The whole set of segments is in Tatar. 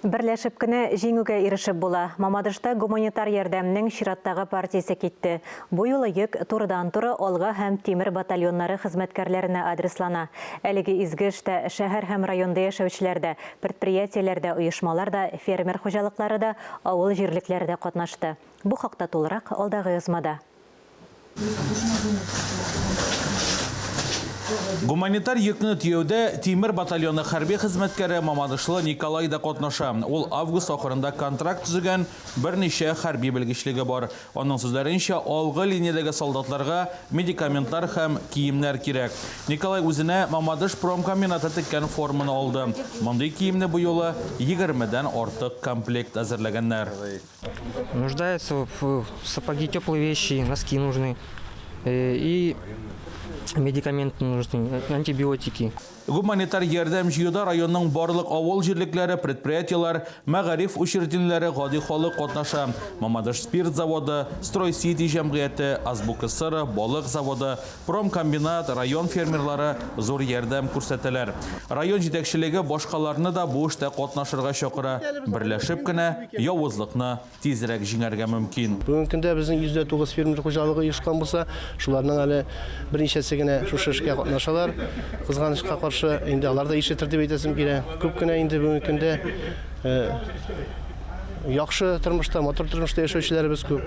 Берләшеп кенә җиңүгә ирешеп була. Мамадышта гуманитар ярдәмнең чираттагы партиясе китте. Бу юлы йөк турыдан-туры Алга һәм Тимер батальоннары хезмәткәрләренә адреслана. Әлеге изге эштә шәһәр һәм районда яшәүчеләр дә, предприятиеләр дә, оешмалар да, фермер хуҗалыклары да, авыл җирлекләре дә катнашты. Бу хакта тулырак алдагы язмада. Гуманитар йөкне төяүдә Тимер батальоны хәрби хезмәткәре мамадышлы Николай да катнаша. Ул август ахырында контракт төзегән, берничә хәрби белгечлеге бар. Аның сүзләренчә, алгы линиядәге солдатларга медикаментлар һәм киемнәр кирәк. Николай үзенә Мамадыш промкомбинаты теккән форманы алды. Мондый киемне бу юлы егермедән артык комплект әзерләгәннәр. Нуждаются в сапоги, теплые вещи, носки нужны. И медикаменты нужны, антибиотики. Гуманитар ярдәм җыюда районның барлык авыл җирлекләре, предприятиеләр, мәгариф учреждениеләре, гади халык катнаша. Мамадыш спирт заводы, Строй-Сити җәмгыяте, Азбука сыра, балык заводы, Промкомбинат, район фермерлары зур ярдәм күрсәтәләр. Район җитәкчелеге башкаларны да бу эштә катнашырга чакыра. Берләшеп кенә явызлыкны тизрәк җиңәргә мөмкин. Бүгенге көндә безнең 109 фермер хуҗалыгы оешкан булса, шуларның әле берничәсе генә шушы эшкә катнашалар. Кызганычка каршы, инде алар да ишетер дип әйтәсем килә. Күп кенә инде бүгенге көндә Яхшы тормышта, матур тормышта яшәүчеләребез күп.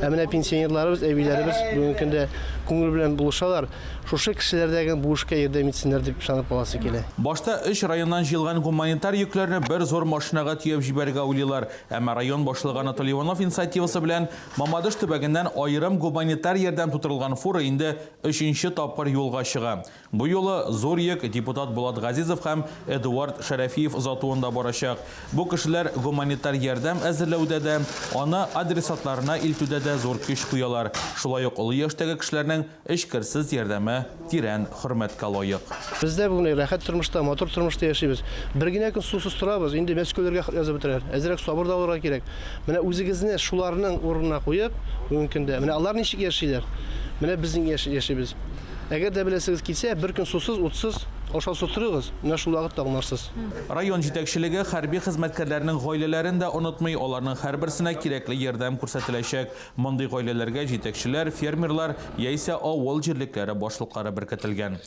Ә менә пенсионерларыбыз, әбиләребез бүгенге көндә күңел белән булышалар. Шушы кешеләрдәге бу эшкә ярдәм итсеннәр дип ышанып каласы килә. Башта өч районнан җыелган гуманитар йөкләрне бер зур машинага төяп җибәрергә уйлыйлар. Әмма район башлыгы Анатолий Иванов инициативасы белән Мамадыш төбәгеннән аерым гуманитар ярдәм тутырылган фура инде өченче тапкыр юлга чыга. Бу юлы зур йөк депутат Булат Газизов һәм Эдуард Шәрәфиев озатуында барачак. Бу кешеләр гуманитар ярдәм әзерләүдә дә, аны адресатларына илтүдә дә зур көч куялар. Шулай ук олы яшьтәге кешеләрнең эчкерсез ярдәме тирән хөрмәткә лаек. Без дә бүген рәхәт тормышта, матур тормышта яшибез. Бер генә көн сусыз торабыз, инде Мәскәүләргә хат язып бетерәләр. Әзрәк сабыр да булырга кирәк. Менә үзегезне шуларның урынына куеп, бүгенге көндә, менә алар ничек яшиләр, менә без ничек яшибез. Әгәр дә беләсегез килсә, бер көн сусыз, утсыз, ашаусыз торыгыз, менә шул вакытта аңларсыз. Район җитәкчелеге хәрби хезмәткәрләрнең гаиләләрен дә онытмый, аларның һәрберсенә кирәкле ярдәм күрсәтеләчәк. Мондый гаиләләргә җитәкчеләр, фермерлар яисә авыл җирлекләре башлыклары беркетелгән.